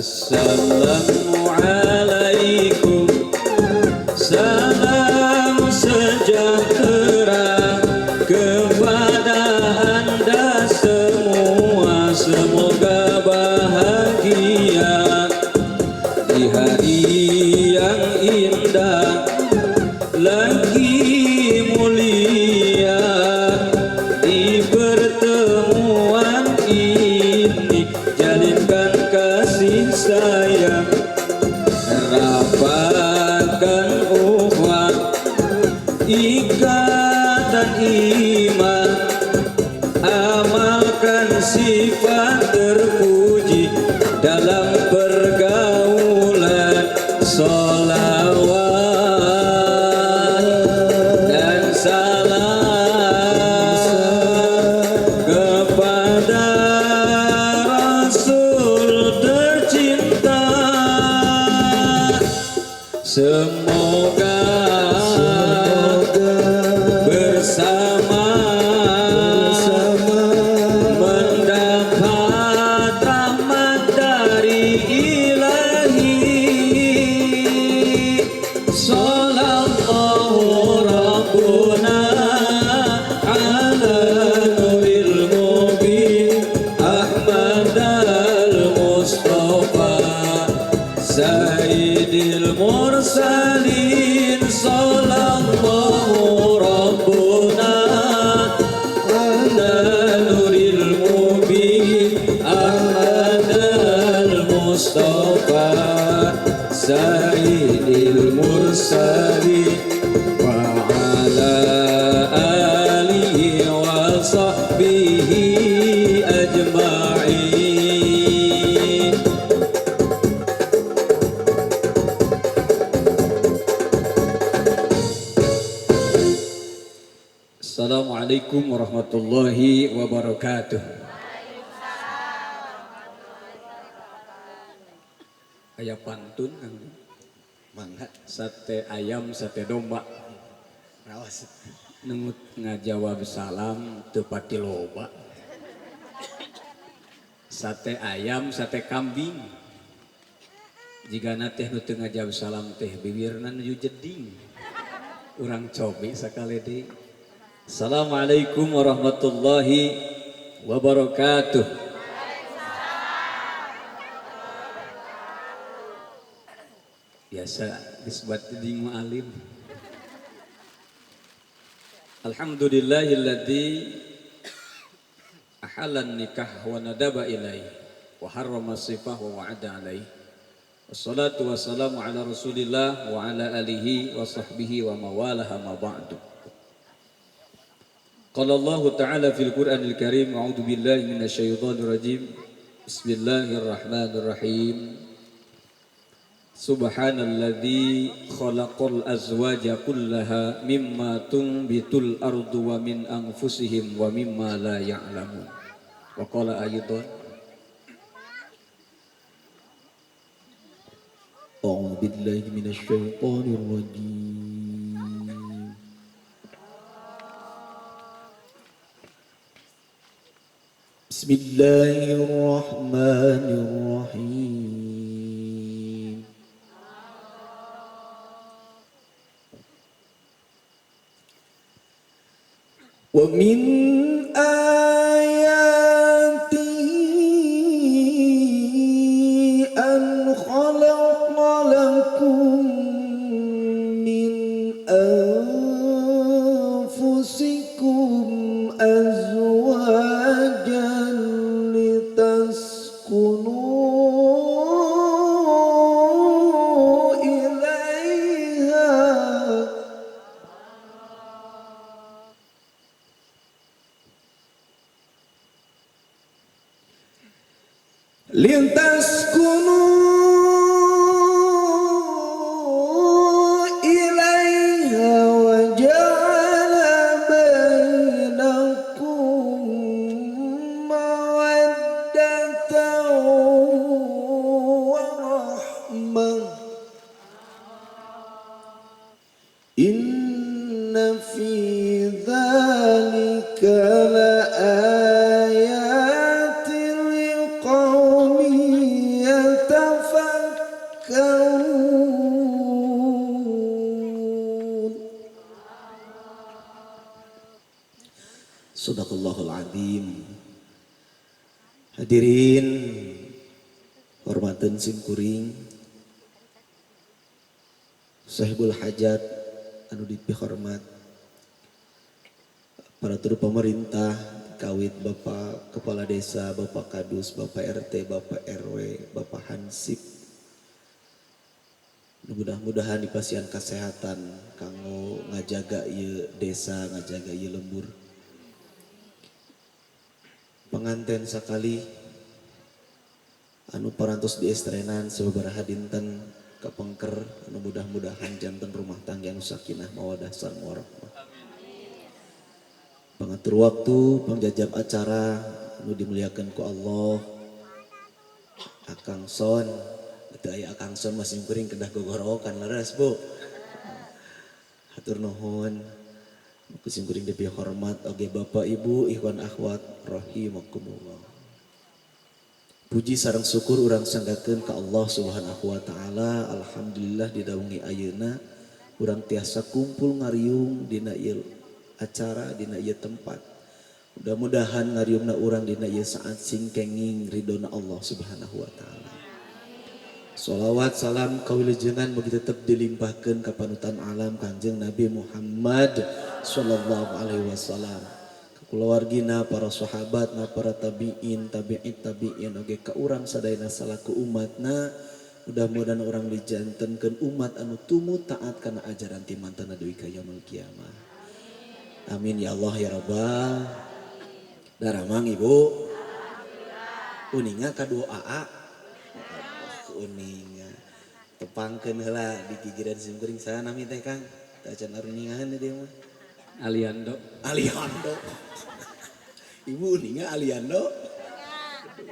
Assalamualaikum, salam sejahtera kepada Anda semua. Semoga bahagia di hari yang indah lagi mulia. Di pertemuan ini jalinkan kasih sayang, rapatkan ukhuwah, ikatan iman, amalkan sifat terpuji dalam pergaulan. Sholawat dan salam kepada Rasul tercinta. Semoga bersama mendapat rahmat dari Ilahi. Sallallahu Rabbuna ala nuril mubin Ahmad al-Mustafa Sayyidil Mursalin. Sallallahu Rabbuna ala nuril mubin Ahmad al-Mustafa Sayyidil Mursalin wa ala alihi wa sahbihi ajma'in. Assalamualaikum warahmatullahi wabarakatuh. Aya pantun Kang. Mangga. Sate ayam, sate domba. Rawas. Nengut ngajawab salam teu pati loba. Sate ayam, sate kambing. Jigana teh nu teu ngajawab salam teh bibirna nuju jeding. Urang cobi sakali deui. Assalamualaikum warahmatullahi wabarakatuh. Biasa disebut di mu'alim. Alhamdulillahilladzi ahalan nikah wa nadaba ilaih wa harrama sifah wa wa'ada alaih. Wassalatu wassalamu ala rasulillah wa ala alihi wa sahbihi wa mawalaha ma ba'du. Qala Allah Ta'ala fil Qur'anil Karim, a'udzu billahi minasyaitonir rajim. Bismillahirrahmanirrahim. Subhanalladzi khalaqal azwaja kullaha mimma tunbitul ardu wa min anfusihim wa mimma la ya'lamun. Wa qala aidan, A'udzu billahi minasyaitonir rajim. Bismillahirrahmanirrahim. Wa min ayatihi an khalaqa lakum min anfusikum azwajan litaskunu ilaiha litaskunu ilaiha wa ja'ala bainakum mawaddatan wa rahmah. Inna fi dzalika laayatin liqaumin yattaqun. Sadaqallahul azim. Hadirin hormateun sim kuring Sahibul Hajat anu dipihormat para tur pemerintah kawit Bapak Kepala Desa, Bapak Kadus, Bapak RT, Bapak RW, Bapak Hansip. Mudah-mudahan dipasihan kesehatan kanggo ngajaga ieu desa, ngajaga ieu lembur. Penganten sakali anu parantos diestrenan sababaraha dinten kapengker anu mudah-mudahan janten rumah tangga anu sakinah mawadah sareng warahmah. Pengatur waktu, pengjajab acara anu dimuliakan ku Allah. Akang Son, teu aya Akang Son masih kuring kedah gogorowokan leres Bu. Hatur nuhun. Ku sim kuring dipihormat oge Bapak Ibu, ikhwan akhwat rahimakumullah. Puji sareng syukur urang sanggakeun ka Allah Subhanahu wa taala. Alhamdulillah didaungi ayeuna urang tiasa kumpul ngariung dina ieu acara dina ieu tempat. Mudah-mudahan ngariungna urang dina ieu saat sing kenging ridona Allah Subhanahu wa taala. Sholawat salam kawilujengan mugi tetep dilimpahkeun ka panutan alam Kangjeng Nabi Muhammad sallallahu alaihi wasallam. Kulawargina, para sahabatna, para tabiin, tabi'it tabi'in oge ka urang sadayana salaku umatna. Mudah-mudahan urang dijantenkeun umat anu tumut taat kana ajaran ti mantana dugi ka yaumul kiamah. Amin ya Allah ya Rabbal. Daramang Ibu. Uninga kadua AA. Uninga. Tepangkeun heula di gigireun sim kuring saha nami teh Kang? Teu acan aruningahan dieu mah. Aliando. Aliando. Ibu uninga Aliando.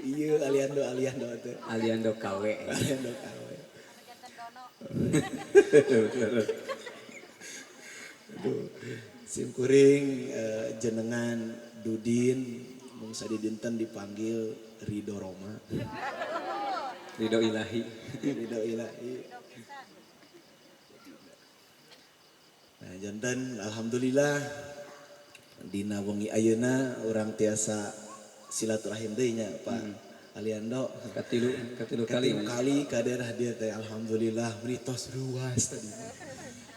Iya Aliando Aliando teh. Aliando KW. Aliando KW. Aduh. Sim kuring jenengan Dudin mung sadidinten dipanggil Ridho Roma. Ridho Ilahi. Ridho Ilahi. Nah, janten alhamdulillah dina wengi ayeuna urang tiasa silaturahim deui nya Pak Aliando. Katilu kali. Katilu kali ka daerah dieu teh alhamdulillah meuni tos ruas tadi.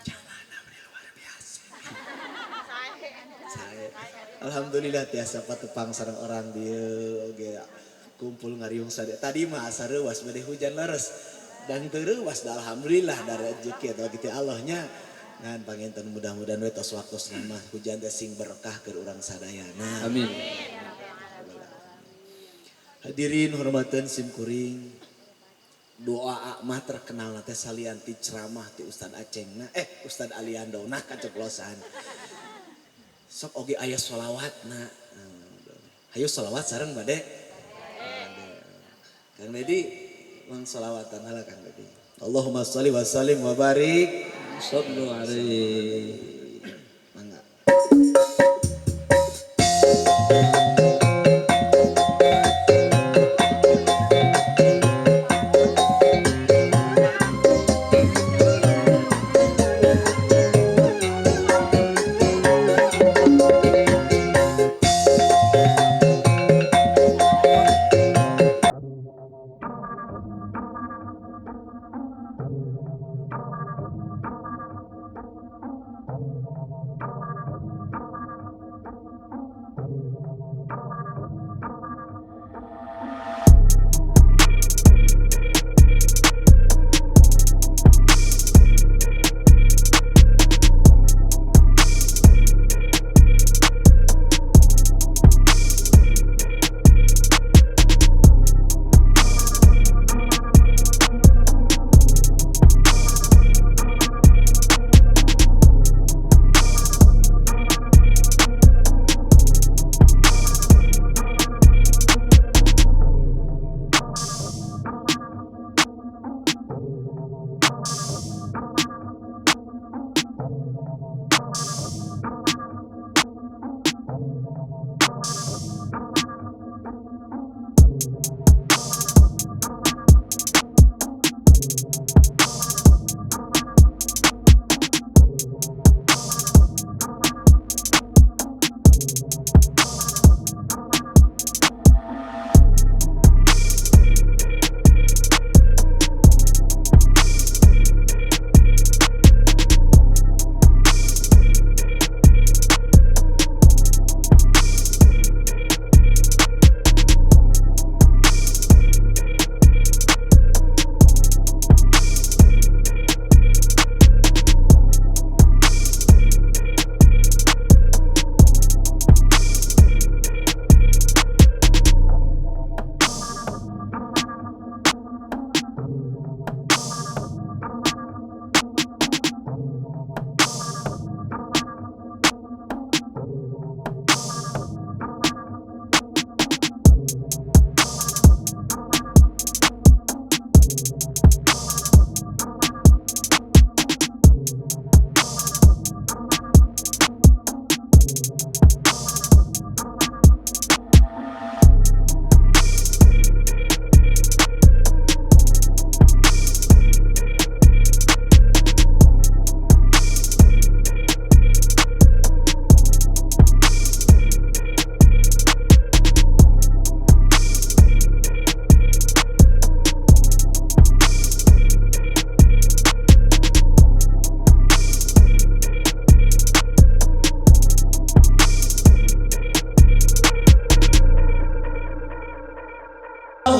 Jalanna meuni luar biasa. Sae. Alhamdulillah tiasa patepang sareng orang dieu oge kumpul ngariung sade. Tadi mah asa reuas bade hujan leres. Dan teu reuas da alhamdulillah da rezeki eta kitu Allahnya. Ngan panginten mudah-mudahan we tos waktosna mah hujan teh sing berkah keur urang sadayana. Amin. Hadirin hormateun sim kuring. Doa mah terkenal teh salian ti ceramah ti Ustad Acengna, Ustad Aliando nah kaceplosan. Sok oge aya sholawatna. Hayu sholawat sareng bade. Kang Dedi mang sholawatan heula Kang Dedi. Allahumma sholli wa sallim wa barik. Sallu alaihi. Mangga.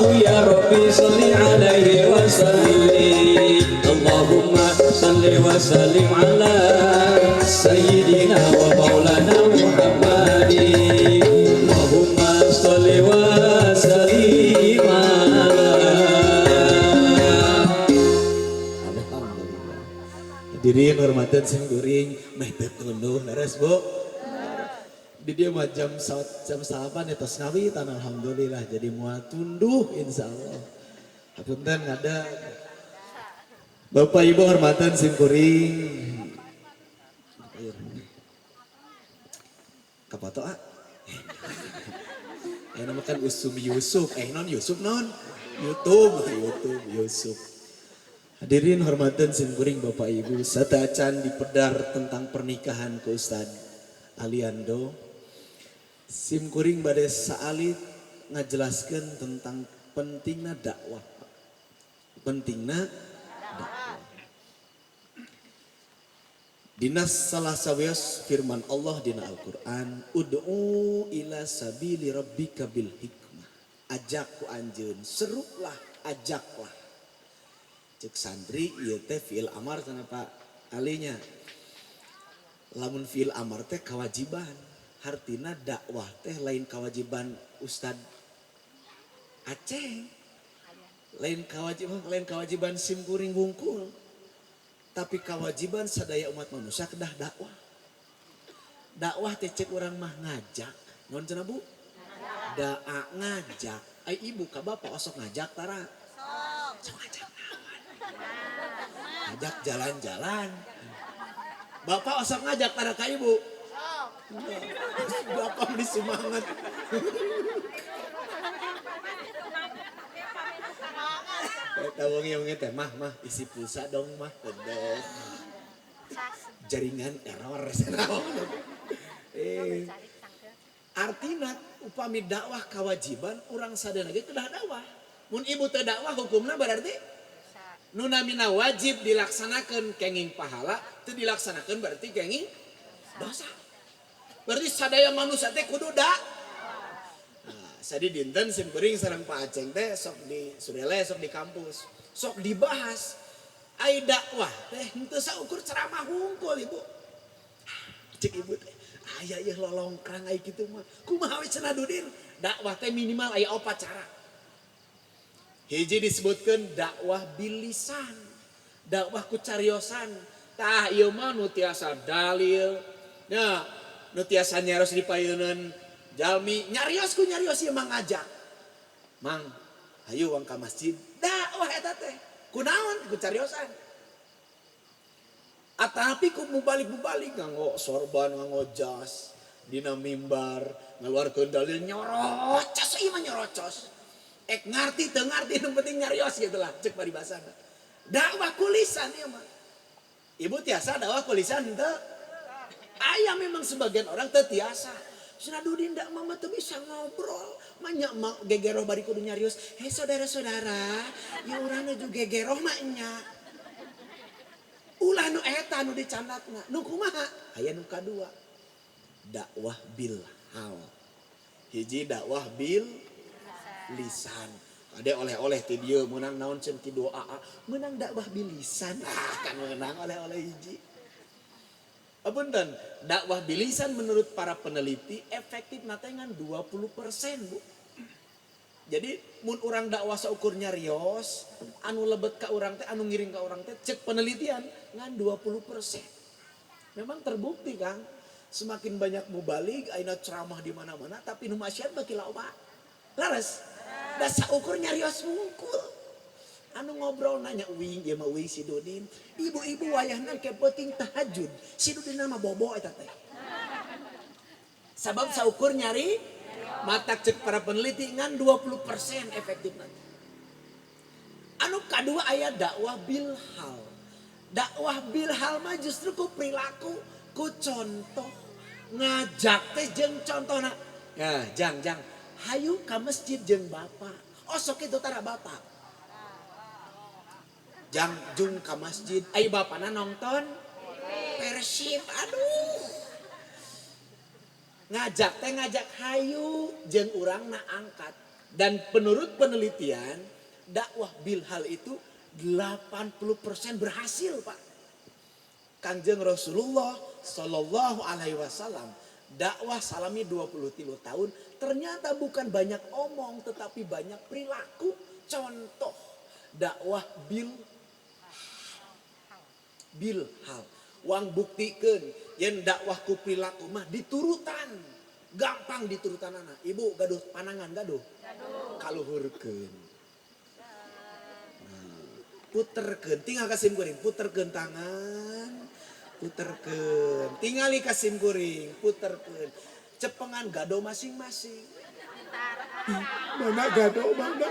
Ya Rabbi salli alaihi wa sallim. Allahumma salli wa sallim ala sayyidina wa maulana Muhammadin. Allahumma salli wa sallim ala. Alhamdulillah. Hadirin hormatan sim kuring, meh teu tunduh leres Bu. Di dia mah jam 9 ya tos ngawitan, alhamdulillah jadi moal tunduh insyaallah. Hapunten ngada. Bapak Ibu hormatan sim kuring. Kapoto ah. Nama kan Usum Yusuf, non Yusuf non. YouTube, YouTube Yusuf. Hadirin hormatan sim kuring Bapak Ibu, sateuacan dipedar tentang pernikahan ke Ustad Aliando. Sim kuring bade saalit ngajelaskeun tentang pentingna dakwah. Pentingna dakwah. Dina salah sawios firman Allah dina Al-Qur'an, ud'u ila sabili rabbika bil hikmah. Ajak ku anjeun, serulah, ajaklah. Cek santri ieu teh fi'il amar cenah Pak Alinya. Lamun fi'il amar teh kewajiban. Hartina dakwah teh lain kewajiban Ustad Aceh. Lain kewajiban sim kuring wungkul. Tapi kewajiban sadaya umat manusia kedah dakwah. Dakwah teh cek urang mah ngajak. Naon cenah Bu? Daa ngajak. Ai ibu ka bapak osok ngajak tara? Sok ngajak naon? Ngajak jalan-jalan. Bapak osok ngajak tara ka ibu? Bapak beli semangat. Eta wengi-wengi teh mah mah isi pulsa dong mah. Aduh. Jaringan error. Artina upami dakwah kewajiban urang sadayana ge kedah dakwah. Mun ibu teu dakwah hukumna berarti nu namina wajib dilaksanakeun kenging pahala, teu dilaksanakeun berarti kenging dosa. Berarti sadaya manusia teh kudu dak. Nah, sadi dinten sim kuring sareng Pak Aceng teh sok di Surele, sok di kampus, sok dibahas. Ai dakwah teh henteu saukur ceramah hungkul ibu. Cek ibu teh, aya ieu lolongkrang ai kitu mah. Kumaha we cenah Dudin? Dakwah teh minimal aya opat cara. Hiji disebutkeun dakwah bilisan, dakwah ku cariosan. Tah ieu mah nu tiasa dalil. Nya nu tiasa nyaros di payeuneun jalmi, nyarios ku nyarios ieu mah ngajak. Mang, hayu wang ka masjid. Dakwah eta teh. Kunaon ku cariosan. Atapi ku mubalik-mubalik nganggo sorban, nganggo jas, dina mimbar, ngaluarkeun dalil nyorocos ieu mah nyorocos. Ek ngarti teu ngarti nu penting nyarios gitu lah cek paribasana. Dakwah kulisan ieu mah. Ibu tiasa dakwah kulisan henteu? Aya memang sebagian orang teu tiasa. Cenah Dudin dak mama teu bisa ngobrol. Manya mah gegeroh bari kudu nyarios. Hei saudara-saudara, ya urang nuju gegeroh mah nya. Ulah nu eta nu dicandakna. Nu kumaha? Aya nu kadua. Dakwah bil hal. Hiji dakwah bil lisan. Ade oleh-oleh ti dieu meunang naon ceun ti doa. Meunang dakwah bil lisan. Ah kan meunang oleh-oleh hiji. Apunten, dakwah bilisan menurut para peneliti efektif ngan 20% Bu. Jadi mun urang dakwah saukur nyarios, anu lebet ka urang teh, anu ngiring ka urang teh, cek penelitian ngan 20%. Memang terbukti Kang, semakin banyak mubalig, ayeuna ceramah di mana-mana, tapi nu maksiat baki loba. Laras, da saukur nyarios wungkul. Anu ngobrol nanya uing, ieu mah uing si Dudin. Ibu-ibu wayahna ke peuting tahajud, si Dudin mah bobo eta teh. Sabab saukur nyari matak cek para peneliti ngan 20% efektif nanti. Anu kadua aya dakwah bilhal. Dakwah bilhal mah justru ku perilaku, ku contoh. Ngajak teh jeung contohna. Ya, jang jang, hayu ka masjid jeung bapak. Osok kitu tara bapak. Jang jung ka masjid, ai bapana nonton Persib, aduh. Ngajak teh ngajak hayu jeung urangna angkat. Dan menurut penelitian, dakwah bilhal itu 80% berhasil, Pak. Kanjeng Rasulullah Shallallahu Alaihi Wasallam dakwah salami 23 tahun, ternyata bukan banyak omong, tetapi banyak perilaku. Contoh dakwah bil hal. Wang buktikan yen dakwah ku perilaku mah diturutan, gampang diturutan. Anak ibu gaduh panangan, gaduh kaluhurkeun. Nah, puterkeun, tinggal ka sim kuring, puterkeun tangan, puterkeun, tingali ka sim kuring, puterkeun. Cepengan gado masing-masing. Ih, mana gado, mana?